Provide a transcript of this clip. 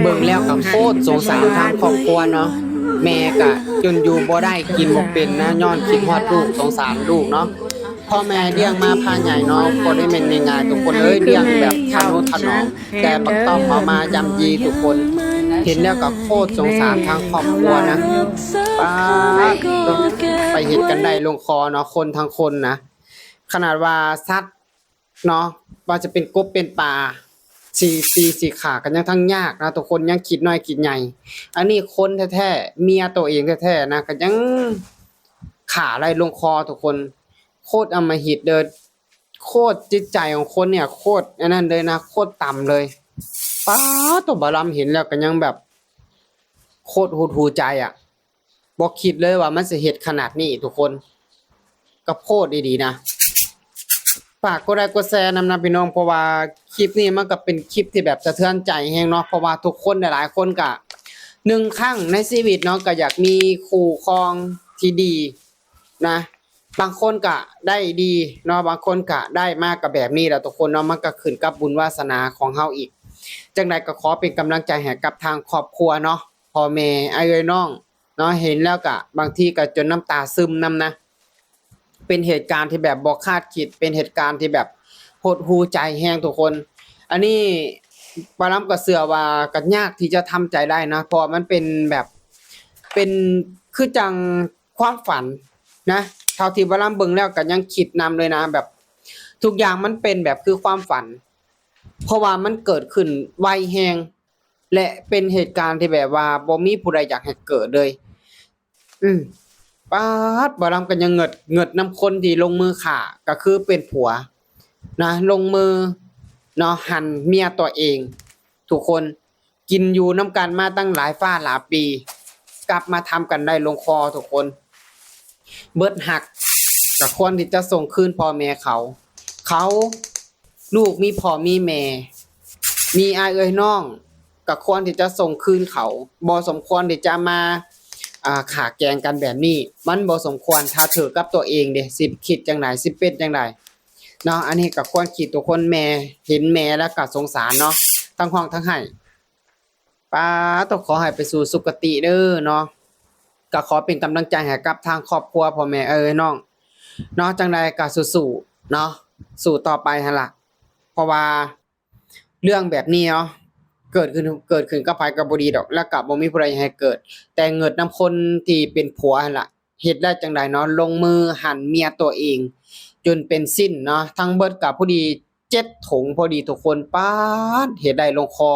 ເບິ່ງແລ້ວກໍໂຄດສົງສານທາງຄອບຄົວເນາະ ແມ່ກໍຈົນຢູ່ບໍ່ໄດ້ກິນບໍ່ເປັນນະ ຍ້ອນຄິດຮອດລູກ ສົງສານລູກເນາະ ພໍ່ແມ່ລ້ຽງມາພາໃຫຍ່ເນາະ ບໍ່ໄດ້ແມ່ນງ່າຍໆ ທຸກຄົນເອີຍ ລ້ຽງແບບທະນຸຖະໜອງ ແຕ່ບັກຕ້ອມເອົາມາຢ້ຳຢີ ທຸກຄົນ ເຫັນແລ້ວກໍໂຄດສົງສານທາງຄອບຄົວນະ ປາດ ໄປເຮັດກັນໄດ້ລົງຄໍເນາະ ຄົນທັງຄົນນະ ຂະໜາດວ່າສັດ ເນາະ ວ່າຈະເປັນກົບເປັນປາ ຊິຕີຊິຂ້າ ກໍຍັງທັງຍາກນະທຸກຄົນ ຍັງຄິດນ້ອຍຄິດໃຫຍ່ ອັນນີ້ຄົນແທ້ໆ ເມຍໂຕເອງແທ້ໆນະ ກໍຍັງຂ້າໄດ້ລົງຄໍ ທຸກຄົນ ໂຄດອຳມະຫິດເດີ ໂຄດຈິດໃຈຂອງຄົນເນຍ ໂຄດອັນນັ້ນເລີຍນະ ໂຄດຕ່ຳເລີຍ ປາດໂທ້ ບ່າວລຳເຫັນແລ້ວກໍຍັງແບບ ໂຄດຫົດຫູ່ໃຈອະ ບໍ່ຄິດເລີຍວ່າມັນຊິເຮັດຂະໜາດນີ້ທຸກຄົນ ກໍໂພດອີ່ຫຼີນະ ຝາກກົດໄລກົດແຊນຳນະພີ່ນ້ອງ ເພາະວ່າຄລິບນີ້ມັນກໍເປັນຄລິບທີ່ແບບສະເທືອນໃຈແຮງເນາະ ເພາະວ່າທຸກຄົນຫຼາຍໆຄົນກໍໜຶ່ງຄັ້ງໃນຊີວິດເນາະ ກໍຢາກມີຄູ່ຄອງທີ່ດີນະ ບາງຄົນກໍໄດ້ດີເນາະ ບາງຄົນກໍໄດ້ມາກໍແບບນີ້ແຫຼະທຸກຄົນເນາະ ມັນກໍຂຶ້ນກັບບຸນວາສະໜາຂອງເຮົາອີກ ຈັ່ງໃດກໍຂໍເປັນກຳລັງໃຈໃຫ້ກັບທາງຄອບຄົວເນາະ ພໍ່ແມ່ ອ້າຍເອື້ອຍນ້ອງ ເນາະ ເຫັນແລ້ວກະບາງທີກະຈົນນ້ຳຕາຊຶມນຳນະ ເປັນເຫດການທີ່ແບບບໍ່ຄາດຄິດ ເປັນເຫດການທີ່ແບບຫົດຫູ່ໃຈແຮງທຸກຄົນ ອັນນີ້ບ່າວລຳກໍເຊື່ອວ່າກໍຍາກທີ່ຈະທຳໃຈໄດ້ນະ ເພາະວ່າມັນເປັນແບບ ເປັນຄືຈັ່ງຄວາມຝັນນະ ເທົ່າທີ່ບ່າວລຳເບິ່ງແລ້ວກໍຍັງຄິດນຳເລີຍນະ ແບບທຸກຢ່າງມັນເປັນແບບຄືຄວາມຝັນ ເພາະວ່າມັນເກີດຂຶ້ນໄວແຮງ ແລະ ເປັນເຫດການທີ່ແບບວ່າບໍ່ມີຜູ້ໃດຢາກໃຫ້ເກີດເລີຍ ອືມ ປາດ ບ່າວລຳກໍຍັງເງິດ ເງິດນຳຄົນທີ່ລົງມືຂ້າ ກໍຄືເປັນຜົວນະ ລົງມືເນາະ ຫັນເມຍຕົວເອງ ທຸກຄົນ ກິນຢູ່ນຳກັນມາຕັ້ງຫຼາຍຟ້າຫຼາຍປີ ກັບມາທຳກັນໄດ້ລົງຄໍ ທຸກຄົນ ເບິດຮັກ ກໍຄວນທີ່ຈະສົ່ງຄືນພໍ່ແມ່ເຂົາ ເຂົາ ລູກມີພໍ່ມີແມ່ ມີອ້າຍເອື້ອຍນ້ອງ ກໍຄວນທີ່ຈະສົ່ງຄືນເຂົາ ບໍ່ສົມຄວນທີ່ຈະມາ ອ່າ ຂ້າແກງກັນແບບນີ້ ມັນບໍ່ສົມຄວນ ຖ້າຖືກກັບຕົວເອງເດ ຊິຄິດຈັ່ງໃດ ຊິເປັນຈັ່ງໃດເນາະ ອັນນີ້ກໍຄວນຄິດທຸກຄົນ ແມ່ ເຫັນແມ່ແລ້ວກໍສົງສານເນາະ ທັງຮ້ອງທັງໄຫ້ ປາດໂທ້ ຂໍໃຫ້ໄປສູ່ສຸຄະຕິເດີເນາະ ກໍຂໍເປັນກຳລັງໃຈໃຫ້ກັບທາງຄອບຄົວ ພໍ່ແມ່ເອີຍນ້ອງເນາະ ຈັ່ງໃດກໍສູ້ໆເນາະ ສູ້ຕໍ່ໄປຫັ້ນລະ ເພາະວ່າເລື່ອງແບບນີ້ເນາະ ເກີດຂຶ້ນ ເກີດຂຶ້ນກັບໃຜກໍບໍ່ດີດອກ ແລ້ວກໍບໍ່ມີຜູ້ໃດໃຫ້ເກີດ ແຕ່ເງິດນຳຄົນທີ່ເປັນຜົວຫັ້ນລະ ເຮັດໄດ້ຈັ່ງໃດເນາະ ລົງມືຫັນເມຍຕົວເອງຈົນເປັນສິ້ນເນາະ ທັງເບິດກໍພໍດີເຈັດຖົງພໍດີທຸກຄົນ ປາດ ເຮັດໄດ້ລົງຄໍ